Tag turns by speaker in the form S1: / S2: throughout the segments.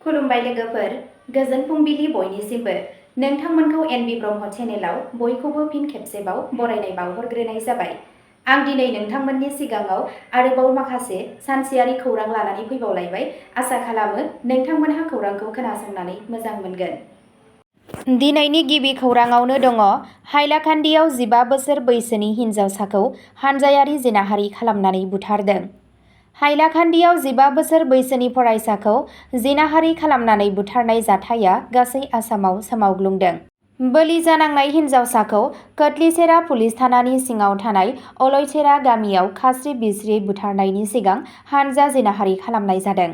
S1: खुलुमबाय लोगोफोर, गोजोन फुंबिलि बयनिसिमबो। नोंथांमोनखौ एनबि ब्रह्म चेनेलाव बयखौबो फिन खेबसेबाव बरायनाय बावहरग्रोनाय जाबाय। आं दिनै नोंथांमोननि सिगाङाव आरोबाव माखासे सानसेयारि खौरां लानानै फैबावलायबाय। आसा खालामो नोंथांमोनहा खौरांखौ खोनासंनानै मोजां मोनगोन। दिनैनि गिबि खौराङावनो दङ हाइलाकान्दियाव 15 बोसोर बैसोनि हिन्जावसाखौ हानजायारि जिनाहारि खालामनानै बुथारदों। हाइलाकान्दियाव 15 बोसोर बैसोनि फरायसाखौ जिनाहारि खालामनानै बुथारनाय जाथाया गासै आसामाव सोमावग्लुंदों। बोलि जानांनाय हिन्जावसाखौ कोटलिचेरा पुलिस थानानि सिङाव थानाय अलयचेरा गामियाव खास्रि बिस्रि बुथारनायनि सिगां हानजा जिनाहारि खालामनाय जादों।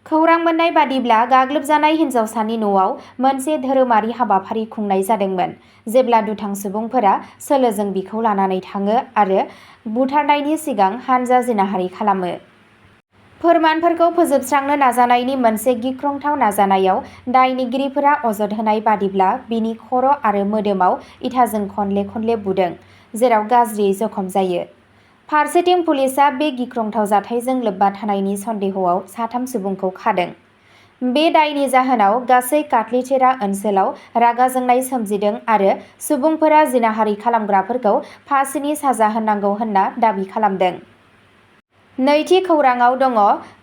S1: खौरां मोननाय बादिब्ला गाग्लोबजानाय हिन्जावसानि न'आव मोनसे धोरोमारि हाबाफारि खुंनाय जादोंमोन, जेब्ला दुथां सुबुंफोरा सोलोजों बिखौ लानानै थाङो आरो बुथारनायनि सिगां हानजा जिनाहारि खालामो। फोरमानफोरखौ फोजोबस्रांनो नाजानायनि मोनसे गिख्रंथाव नाजानायाव दायनिगिरिफोरा अजद होनाय बादिब्ला बिनि खर' आरो मोदोमाव इटाजों खनले खनले बुदों, जेराव गाज्रियै जखम जायो। फारसेथिं पुलिसआ बे गिख्रंथाव जाथायजों लोब्बा थानायनि सन्देहआव 3 सुबुंखौ खादों। बे दायनि जाहोनाव गासै काटलिचेरा ओनसोलाव रागा जोंनाय सोमजिदों आरो सुबुंफोरा जिनाहारि खालामग्राफोरखौ फासिनि साजा होनांगौ होनना दाबि खालामदों। नैथि खौराङाव दङ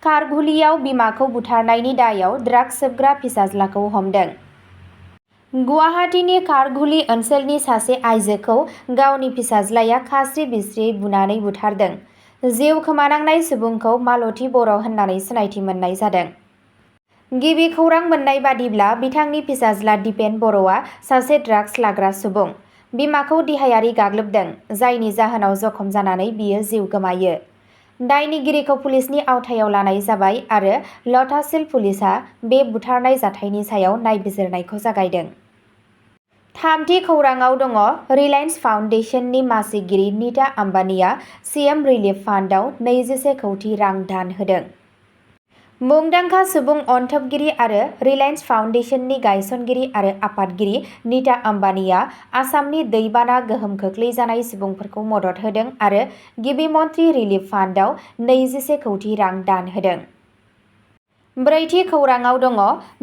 S1: कारघुलियाव बिमाखौ बुथारनायनि दायआव ड्राग्स सोबग्रा फिसाज्लाखौ हमदों। गुवाहाटीनि कारघुली ओनसोलनि सासे आइजोखौ गावनि फिसाज्लाया खास्रि बिस्रियै बुनानै बुथारदों। जिउ खोमानांनाय सुबुंखौ मालती बर' होननानै सिनायथि मोननाय जादों। गिबि खौरां मोननाय बादिब्ला बिथांनि फिसाज्ला दिपेन बर'आ सासे ड्राग्स लाग्रा सुबुं। बिमाखौ देहायारि गाग्लोबदों, जायनि जाहोनाव जखम जानानै बियो जिउ गोमायो। दायनिगिरिखौ पुलिसनि आवथायाव लानाय जाबाय आरो लताशिल पुलिसआ बे बुथारनाय जाथायनि सायाव नायबिजिरनायखौ जागायदों। थामथि खौराङाव दङ रिलायेन्स फाउन्डेशननि मासिगिरि नीता आम्बानीआ सीएम रिलिफ फान्डआव 21 कौटि रां दान होदों। मुंदांखा सुबुं अनथोबगिरि आरो रिलायेन्स फाउन्डेशननि गायसनगिरि आरो आफादगिरि नीता आम्बानीआ आसामनि दैबाना गोहोम खोख्लैजानाय सुबुंफोरखौ मदद होदों आरो गिबि मन्त्रि रिलिफ फान्डआव 21 कौटि रां दान होदों। ब्रैथि खौराङाव दङ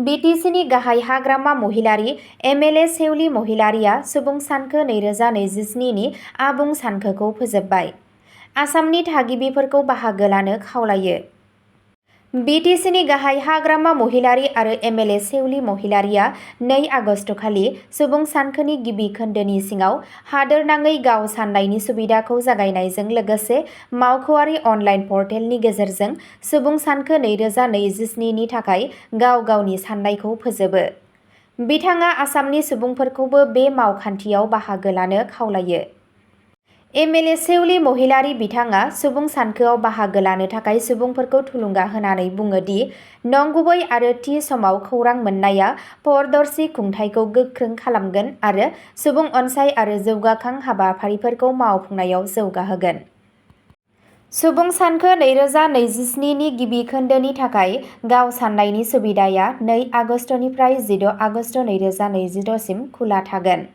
S1: बिटिसिनि गाहाय हाग्रामा महिलारि एमएलए सेउलि महिलारिया सुबुं सानखो 2027 नि आबुं सानखोखौ फोजोबबाय। आसामनि थागिबिफोरखौ बाहागो लानो खावलायो। बिटिसिनि गाहाय हाग्रामा महिलारि आरो एमएलए सेउलि महिलारिया 2 आगस्तखालि सुबुं सानखोनि गिबि खोन्दोनि सिङाव हादोरनाङै गाव साननायनि सुबिदाखौ जागायनायजों लोगोसे मावख'आरि अनलाइन पर्टेलनि गेजेरजों सुबुं सानखो 2027 नि थाखाय गाव गावनि साननायखौ फोजोबो। बिथाङा आसामनि सुबुंफोरखौबो बे मावखान्थियाव बाहागो लानो खावलायो। एमएलए सेउलि महिलारि बिथाङा सुबुं सानखोआव बाहागो लानो थाखाय सुबुंफोरखौ थुलुंगा होनानै बुङो दि नंगुबै आरो थि समाव खौरां मोननाया पारदर्शी खुंथायखौ गोख्रों खालामगोन आरो सुबुं अनसाय आरो जौगाखां हाबाफारिफोरखौ मावफुंनायाव जौगाहोगोन। सुबुं सानखो 2027 नि गिबि खोन्दोनि थाखाय गाव साननायनि सुबिदाया 2 आगस्तनिफ्राय 16 आगस्त 2026 सिम खुला थागोन।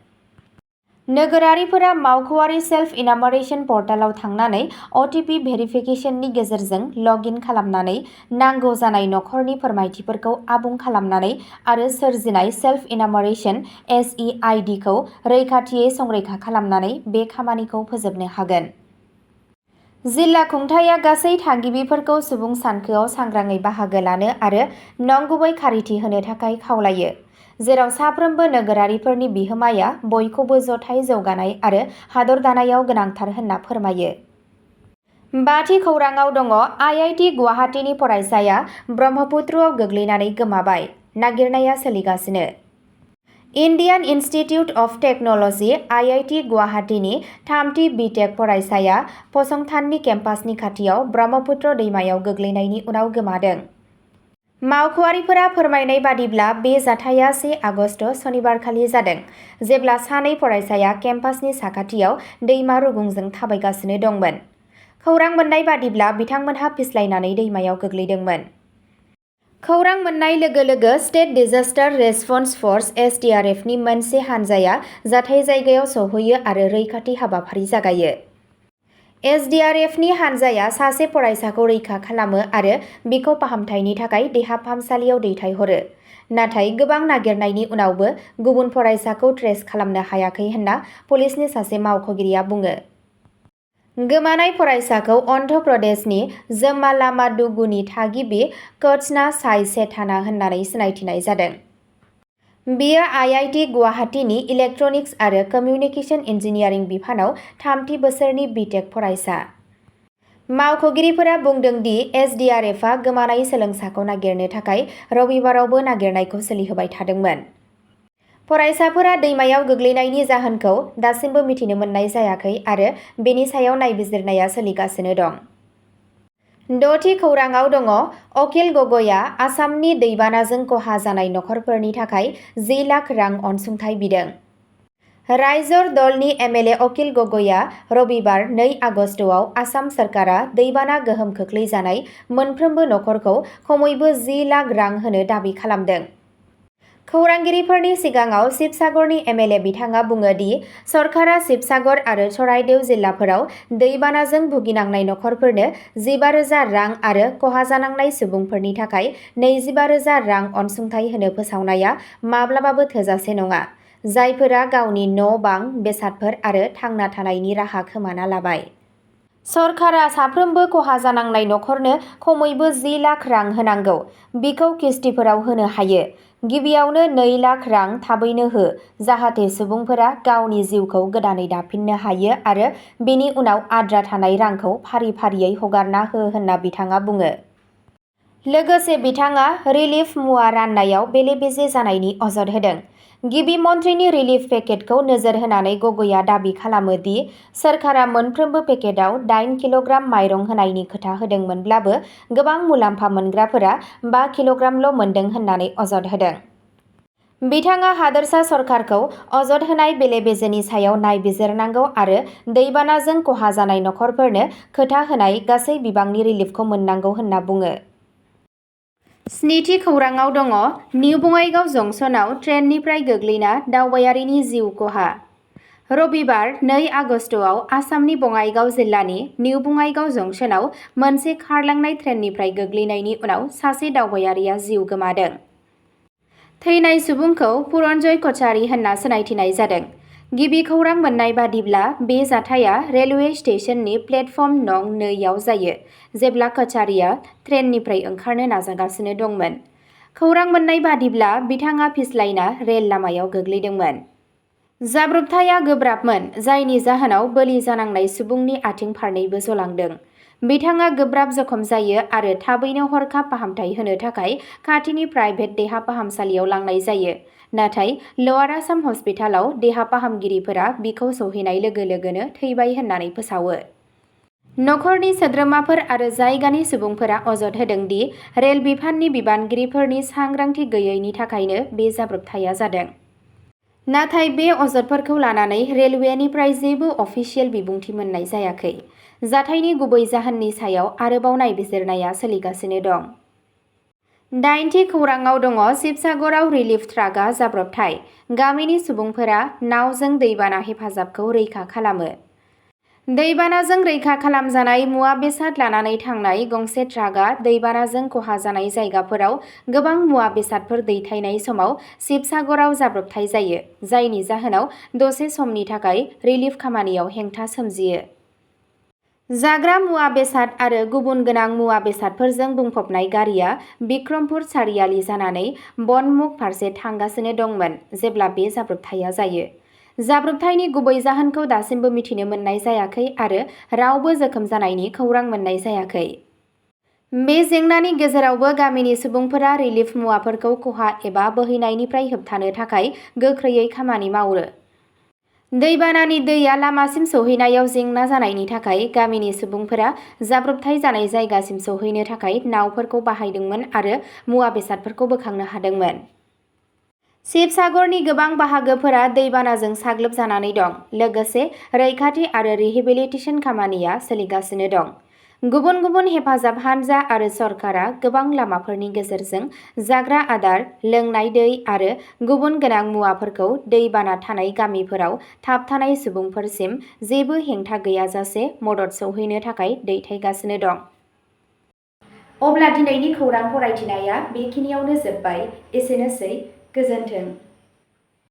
S1: नोगोरारिफोरा मावख'आरि सेल्फ इनामरेशन पर्टेलाव थांनानै अटिपि भेरिफिकेसननि गेजेरजों लग इन खालामनानै नांगौ जानाय नखरनि फोरमायथिफोरखौ आबुं खालामनानै आरो सोरजिनाय सेल्फ इनामरेशन SEID खौ रैखाथियै संरैखा खालामनानै बे खामानिखौ फोजोबनो हागोन। जिल्ला खुंथायआ गासै थागिबिफोरखौ सुबुं सानखोआव सांग्राङै बाहागो लानो आरो नंगुबै खारिथि होनो थाखाय खावलायो, जेराव साफ्रोमबो नोगोरारिफोरनि बिहोमाया बयखौबो जथाय जौगानाय आरो हादर दानायाव गोनांथार होनना फोरमायो। बाथि खौराङाव दङ IIT गुवाहाटीनि फरायसाया ब्रह्मपुत्रआव गोग्लैनानै गोमाबाय, नागिरनाया सोलिगासिनो। Indian institute of technology IIT गुवाहाटीनि 3थि बिटेक फरायसाया फसंथाननि केम्पासनि खाथियाव ब्रह्मपुत्र दैमायाव गोग्लैनायनि उनाव गोमादों। मावख'आरिफोरा फोरमायनाय बादिब्ला बे जाथाया 1 आगस्त सनिबारखालि जादों, जेब्ला सानै फरायसाया केम्पासनि साखाथियाव दैमा रुगुंजों थाबायगासिनो दंमोन। खौरां मोननाय बादिब्ला बिथांमोनहा फिस्लायनानै दैमायाव गोग्लैदोंमोन। खौरां मोननाय लोगो लोगो स्टेट डिजास्टार रेसपन्स फर्स SDRF नि मोनसे हानजाया जाथाय जायगायाव सौहैयो आरो रैखाथि हाबाफारि जागायो। SDRFनि हानजाया सासे फरायसाखौ रैखा खालामो आरो बिखौ फाहामथायनि थाखाय देहा फाहामसालियाव दैथायहरो। नाथाय गोबां नागिरनायनि उनावबो गुबुन फरायसाखौ ट्रेस खालामनो हायाखै होनना पुलिसनि सासे मावख'गिरिया बुङो। गोमानाय फरायसाखौ अन्ध्र प्रदेशनि जम्मालामादुगुनि थागिबि कृष्णा साई सेठाना होननानै सिनायथिनाय जादों। बियो IIT गुवाहाटीनि इलेक्ट्रनिक्स आरो कमिउनिकेशन इन्जिनियारिं बिफानाव थामथि बोसोरनि बिटेक फरायसा। मावख'गिरिफोरा बुंदों दि SDRFआ गोमानाय सोलोंसाखौ नागिरनो थाखाय रबिबारावबो नागिरनायखौ सोलिहोबाय थादोंमोन। फरायसाफोरा दैमायाव गोग्लैनायनि जाहोनखौ दासिमबो मिथिनो मोननाय जायाखै आरो बेनि सायाव नायबिजिरनाया सोलिगासिनो दं। द'थि खौरांआव दङ अखिल गगैआ आसामनि दैबानाजों खहा जानाय नखरफोरनि थाखाय 10 लाख रां अनसुंथाइ बिदों। रायजोर दलनि MLA अखिल गगैआ रबिबार 2 आगस्तआव आसाम सरकारा दैबाना गोहोम खोख्लैजानाय मोनफ्रोमबो नखरखौ खमैबो 10 लाख रां होनो दाबि खालामदों। खौरांगिरिफोरनि सिगाङाव शिबसागरनि MLA बिथाङा बुङो दि सरकारा शिबसागर आरो चराइदेव जिल्लाफोराव दैबानाजों भुगिनांनाय नखरफोरनो 15,000 रां आरो खहा जानांनाय सुबुंफोरनि थाखाय 25,000 रां अनसुंथाइ होनो फोसावनाया माब्लाबाबो थोजासे नङा, जायफोरा गावनि न'-बां, बेसादफोर आरो थांना थानायनि राहा खोमाना लाबाय। सरकारा साफ्रोमबो खहा जानांनाय नखरनो खमैबो 10 लाख रां होनांगौ। बिखौ किस्तिफोराव होनो हायो। गिबियावनो 2 लाख रां थाबैनो हो, जाहाथे सुबुंफोरा गावनि जिउखौ गोदानै दाफिननो हायो आरो बेनि उनाव आद्रा थानाय रांखौ फारि-फारियै हगारना हो होनना बिथाङा बुङो। लोगोसे बिथाङा रिलिफ मुवा राननायाव बेले-बेजे जानायनि अजद होदों। गिबि मन्थ्रिनि रिलिफ पेकेटखौ नोजोर होनानै गगैआ दाबि खालामो दि सोरखारा मोनफ्रोमबो पेकेटआव 8 किल'ग्राम माइरं होनायनि खोथा होदोंमोनब्लाबो गोबां मुलाम्फा मोनग्राफोरा 5 किल'ग्रामल' मोनदों होननानै अजद होदों। बिथाङा हादोरसा सरकारखौ अजद होनाय बेले-बेजेनि सायाव नायबिजिरनांगौ आरो दैबानाजों खहा जानाय नखरफोरनो खोथा होनाय गासै बिबांनि रिलिफखौ मोननांगौ होनना बुङो। स्निथि खौरांआव दङ निउ बङाइगाव जंक्शनआव ट्रेननिफ्राय गोग्लैना दावबायारिनि जिउ खहा। रबिबार 2 आगस्तआव आसामनि बङाइगाव जिल्लानि निउ बङाइगाव जंक्शनआव मोनसे खारलांनाय ट्रेननिफ्राय गोग्लैनायनि उनाव सासे दावबायारिया जिउ गोमादों। थैनाय सुबुंखौ पुरन्जय कछारी होनना सिनायथिनाय जादों। गिबि खौरां मोननाय बादिब्ला बे जाथाया रेलवे स्टेशननि प्लेटफर्म नं 2 आव जायो, जेब्ला कछारीआ ट्रेननिफ्राय ओंखारनो नाजागासिनो दंमोन। खौरां मोननाय बादिब्ला बिथाङा फिसलायना रेल लामायाव गोग्लैदोंमोन। जाब्रबथाया गोब्राबमोन, जायनि जाहोनाव बोलि जानांनाय सुबुंनि आथिं फारनैबो जलांदों। बिथाङा गोब्राब जखम जायो आरो थाबैनो हरखाब फाहामथाय होनो थाखाय खाथिनि प्राइभेट देहा फाहामसालियाव लांनाय जायो, नाथाय लवार आसाम हस्पिटालाव देहा फाहामगिरिफोरा बिखौ सौहैनाय लोगो-लोगोनो थैबाय होननानै फोसावो। नखरनि सोद्रोमाफोर आरो जायगानि सुबुंफोरा अजद होदों दि रेल बिफाननि बिबानगिरिफोरनि सांग्रांथि गैयैनि थाखायनो बे जाब्रबथाया जादों। नाथाय बे अजदफोरखौ लानानै रेलवेनिफ्राय जेबो अफिसियेल बिबुंथि मोननाय जायाखै। जाथायनि गुबै जाहोननि सायाव आरोबाव नायबिजिरनाया सोलिगासिनो दं। 8थि खौरांआव दङ शिबसागराव रिलिफ ट्राकआ जाब्रबथाय। गामिनि सुबुंफोरा नावजों दैबाना हेफाजाबखौ रैखा खालामो। दैबानाजों रैखा खालामजानाय मुवा बेसाद लानानै थांनाय गंसे ट्राकआ दैबानाजों खहा जानाय जायगाफोराव गोबां मुवा बेसादफोर दैथायनाय समाव शिबसागराव जाब्रबथाय जायो, जायनि जाहोनाव दसे समनि थाखाय रिलिफ खामानियाव हेंथा सोमजियो। जाग्रा मुवा बेसाद आरो गुबुन गोनां मुवा बेसादफोरजों बुंफबनाय गारिआ बिक्रमपुर सारियालि जानानै बनमुख फारसे थांगासिनो दंमोन जेब्ला बे जाब्रबथाया जायो। जाब्रबथायनि गुबै जाहोनखौ दासिमबो मिथिनो मोननाय जायाखै आरो रावबो जोखोम जानायनि खौरां मोननाय जायाखै। बे जेंनानि गेजेरावबो गामिनि सुबुंफोरा रिलिफ मुवाफोरखौ खहा एबा बोहैनायनिफ्राय होबथानो थाखाय गोख्रैयै खामानि मावो। दैबानानि दैया लामासिम सौहैनायाव जेंना जानायनि थाखाय गामिनि सुबुंफोरा जाब्रबथाय जानाय जायगासिम सौहैनो थाखाय नावफोरखौ बाहायदोंमोन आरो मुवा बेसादफोरखौ बोखांनो हादोंमोन। शिबसागरनि गोबां बाहागोफोरा दैबानाजों साग्लोबजानानै दं, लोगोसे रैखाथि आरो रिहेबिलिटेसन खामानिया सोलिगासिनो दं। गुबुन गुबुन हेफाजाब हानजा आरो सरकारा गोबां लामाफोरनि गेजेरजों जाग्रा आदार, लोंनाय दै आरो गुबुन गोनां मुवाफोरखौ दैबाना थानाय गामिफोराव थाबथानाय सुबुंफोरसिम जेबो हेंथा गैयाजासे मदद सौहैनो थाखाय दैथायगासिनो दं। अब्ला दिनैनि खौरां फरायथिनाया बेखिनियावनो जोबबाय। एसेनोसै, गोजोन्थों।